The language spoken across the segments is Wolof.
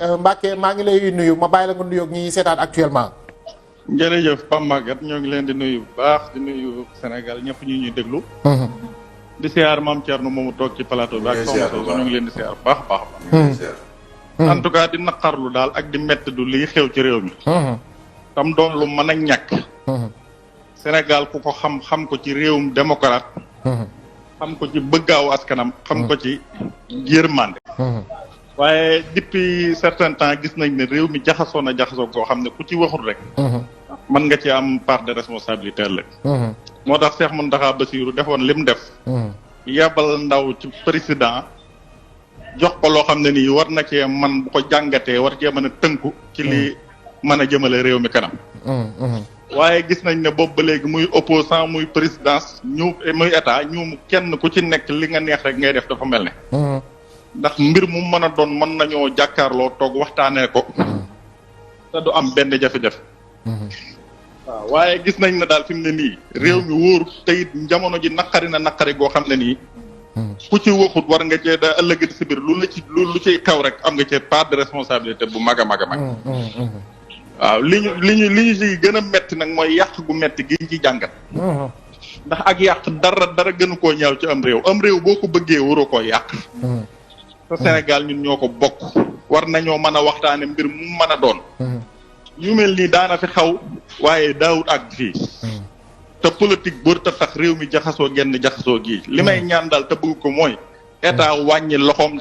Mbacke maa ngi lay nuyu ma bàyyi la nga nuyoog ñi seetaan actuellement. jërëjëf Pape Maguette ñoo ngi leen di nuyu bu baax di nuyu Sénégal ñëpp ñu ñuy déglu. di siyaar Mame Thierno moomu toog ci plateau bi ak soxna Sow ñu ngi leen di siyaar bu baax a baax. en tout cas di naqarlu daal ak di métti du lii xew ci réew mi. tam doon lu mën a ñàkk. Sénégal ku ko xam ko ci réewum démocrate. xam ko ci bëggaawu askanam xam ko ci yërmande. waaye depuis certain temps gis nañ ne réew mi jaxasoo na jaxasoo koo xam ne ku ci waxul rek. mën nga ci am part de responsabilité la. moo tax Cheikh Mountakha Bassirou defoon lim def. yebal ndaw ci président jox ko loo xam ne nii war na cee man bu ko jàngatee war cee mën a tënku ci li mën a jëmale réew mi kanam. waaye gis nañ ne boobu ba léegi muy opposant muy présidence ñu muy état ñu kenn ku ci nekk li nga neex rek ngay def dafa mel ne. ndax mbir mu mën a doon mën nañoo jàkkaarloo toog waxtaanee ko. te du am benn jafe-jafe. waaw waaye gis nañ ne daal fi mu ne nii. réew mi wóor te it jamono ji naqari na naqari goo xam ne nii. ku ci waxut war nga cee da ëllëg si biir lu ci xew rek am nga cee part de responsabilité bu mag a mag a mag. waaw li ñu ci gën a metti nag mooy yàq gu metti gi ñu ci jàngat. ndax ak yàq dara gënu koo ñaaw ci am réew boo ko bëggee waroo koo yàq. te Sénégal ñun ñoo ko bokk. war nañoo mën a waxtaane mbir mu mën a doon. yu mel nii daana fi xaw waaye daawut ak fii. te politique bër ta tax réew mi jaxasoo genn jaxasoo gii li may ñaan daal te bëgg ko mooy état wàññi loxoom.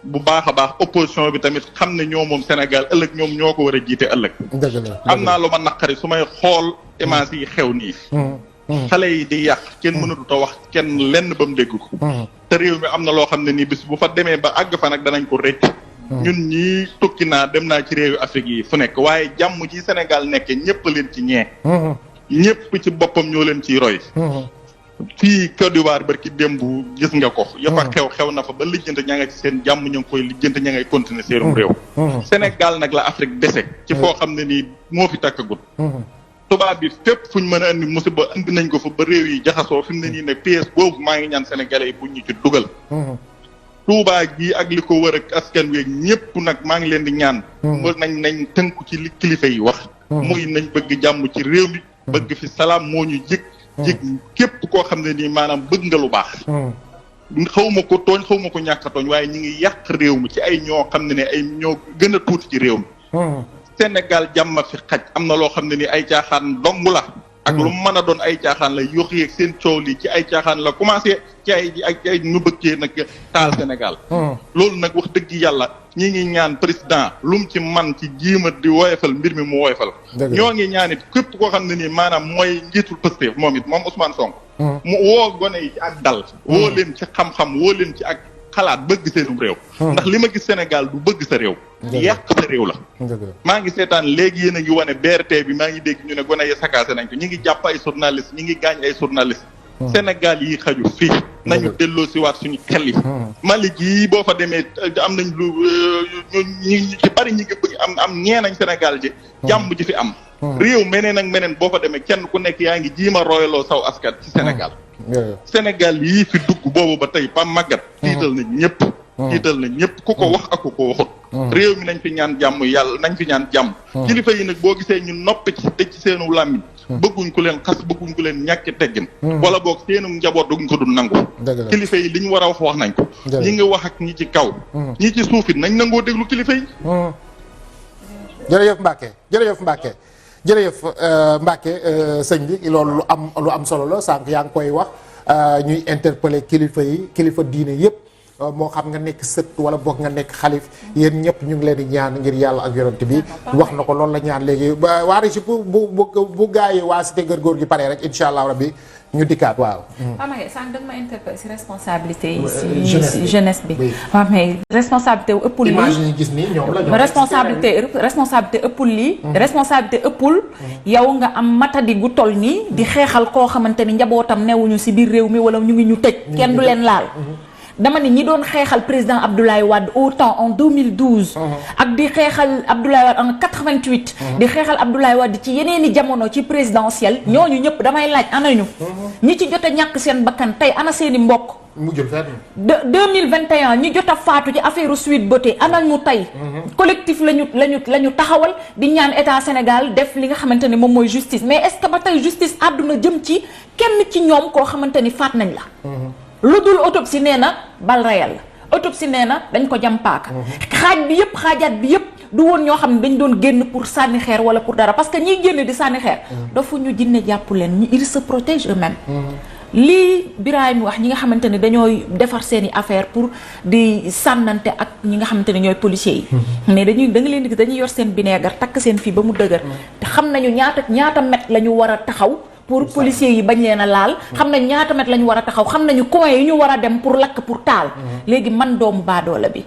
bu baax a baax opposition bi tamit xam ne ñoo moom Sénégal ëllëg ñoom ñoo ko war a jiite ëllëg. am naa lu ma naqari su may xool image yi xew nii. xale yi di yàq kenn mënatut a wax kenn lenn ba mu dégg ko. te réew mi am na loo xam ne nii bis bu fa demee ba àgg fa nag danañ ko rëcc. ñun ñii tukki naa dem naa ci réewu Afrique yi fu nekk waaye jàmm ji Sénégal nekkee ñëpp leen ci ñee. ñëpp ci boppam ñoo leen ciy roy. fii Côte d'Ivoire barki démb gis nga ko. yëpp xew na fa ba lijjante ña nga ci seen jàmm ñu ngi koy lijjante ña ngay continuer seenum réew. Sénégal nag la Afrique dese. ci foo xam ne nii moo fi tàkkagut. tubaab bi fépp fuñ mën a andi musiba andi nañ ko fa ba réew yi jaxasoo fi mu ne nii ne pièce boobu maa ngi ñaan sénégalais yi bu ñu ci dugal. Touba gi ak li ko wër ak askan wi ñëpp nag maa ngi leen di ñaan. nañ tënku ci li kilifa yi wax. muy nañ bëgg jàmm ci réew mi. bëgg fi salaam moo ñu jig. jig képp koo xam ne nii maanaam bëgg nga lu baax. xaw ma ko tooñ xaw ma ko ñàkk a tooñ waaye ñu ngi yàq réew mi ci ay ñoo xam ne ay ñoo gën a tuuti ci réew mi. Sénégal jàmm fi xaj am na loo xam ne ni ay caaxaan dong la. ak lu mën a doon ay caaxaan la yox yeeg seen coow lii ci ay caaxaan la commencé ci ay nu bëggee nag taal Sénégal. loolu nag wax dëgg yàlla ñi ngi ñaan président lu mu ci man ci jiima di woyofal mbir mi mu woyofal. ñoo ngi ñaan it képp koo xam ne nii maanaam mooy njiitul Pastef moom Ousmane Sonko. mu woo gone yi ci ak dal. woo leen ci xam-xam woo leen ci ak xalaat bëgg seenum réew. ndax li ma gis Sénégal du bëgg sa réew. yàq sa réew la. maa ngi seetaan léegi yéen a ngi wane BRT bi maa ngi dégg ñu ne gone yi sakaase nañ ko ñi ngi jàpp ay journaliste ñi ngi gaañ ay journaliste. Sénégal yi xaju fii nañu delloo si waat suñu xel yi. Mali gii boo fa demee am nañ lu ñu ci bari ñi ngi bëgg am ñee nañ Sénégal ji. jàmm ji fi am. réew meneen ak meneen boo fa demee kenn ku nekk yaa ngi jiima royaloo saw askan ci Sénégal. Sénégal yii fi dugg boobu ba tey Pape Maguette. tiital na ñëpp. tiital na ñëpp ku ko wax ak ku ko waxut. réew mi nañ fi ñaan jàmm yàlla nañ fi ñaan jàmm. kilifa yi nag boo gisee ñu noppi ci tëj ci seenu làmmiñ. bëgguñ ku leen xas bëgguñ ku leen ñàkk teggin. wala boog seenu njaboot duñ ko dul nangu. kilifa yi li ñu war a wax nañ ko. ñi ngi wax ak ñi ci kaw. ñi ci suufit nañ nangoo déglu kilifa yi. jërëjëf Mbacke jërëjëf Mbacke. jërëjëf Mbacke sëñ bi loolu lu am solo la sànq yaa ngi koy wax ñuy interpeller kilifa diine yëpp moo xam nga nekk sët wala boog nga nekk xalif yéen ñëpp ñu ngi leen di ñaan ngir yàlla ak yonent bi wax na ko loolu la ñaan léegi waa Régis bu gaa yi waa cité Keur Gorgui gi pare rek incha allah rabbi ñu dikkaat waaw. waaw mais sànq da nga ma interpellé si responsabilité yi si jeunesse bi. waaw mais responsabilité wu ëppul lii image yi gis nii ñoom la responsabilité ëppul lii. responsabilité ëppul. yow nga am matadi gu toll nii. di xeexal koo xamante ni njabootam newuñu si biir réew mi wala ñu ngi ñu tëj. kenn du leen laal. dama ne ñi doon xeexal président Abdoulaye Wade autant en 2012. ak di xeexal Abdoulaye Wade en 88. di xeexal Abdoulaye Wade ci yeneeni jamono ci présidentielle ñooñu ñëpp damay laaj anañu. ñi ci jot a ñàkk seen bakkan tey ana seeni mbokk. mujjul fenn. 2021 ñi jot a faatu ci affaire Sweet Beauté ana ñu tey. collectif lañu taxawal di ñaan état Sénégal def li nga xamante ni moom mooy justice mais est-ce que ba tey justice àdduna jëm ci kenn ci ñoom koo xamante ni faat nañ la. lu dul autopsie nee na bal réel la autopsie nee na dañ ko jam paaka. xaajaat bi yëpp. du woon ñoo xam ne dañ doon génn pour sànni xeer wala pour dara parce que ñiy génn di sànni xeer. dafa ñu jinne jàpp leen ñi ils se protègent eux-mêmes. lii Birahim wax ñi nga xamante ne dañooy defar seeni affaire pour di sànnante ak ñi nga xamante ne ñooy policiers yi. mais da nga leen di gis dañuy yor seen vinaigre takk seen fii ba mu dëgër. te xam nañu ñaata mètre la ñu war a taxaw. pour policiers yi bañ leen a laal. xam nañ ñaata mètre la ñu war a taxaw xam nañu coin yi ñu war a dem pour lakk pour taal. léegi man doomu baadoola bi.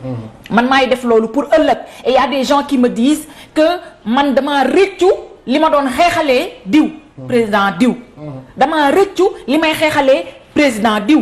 man maay def loolu pour ëllëg et y a des gens qui me disent que man dama rëccu li ma doon xeexalee diw. président diw. dama rëccu li may xeexalee président diw.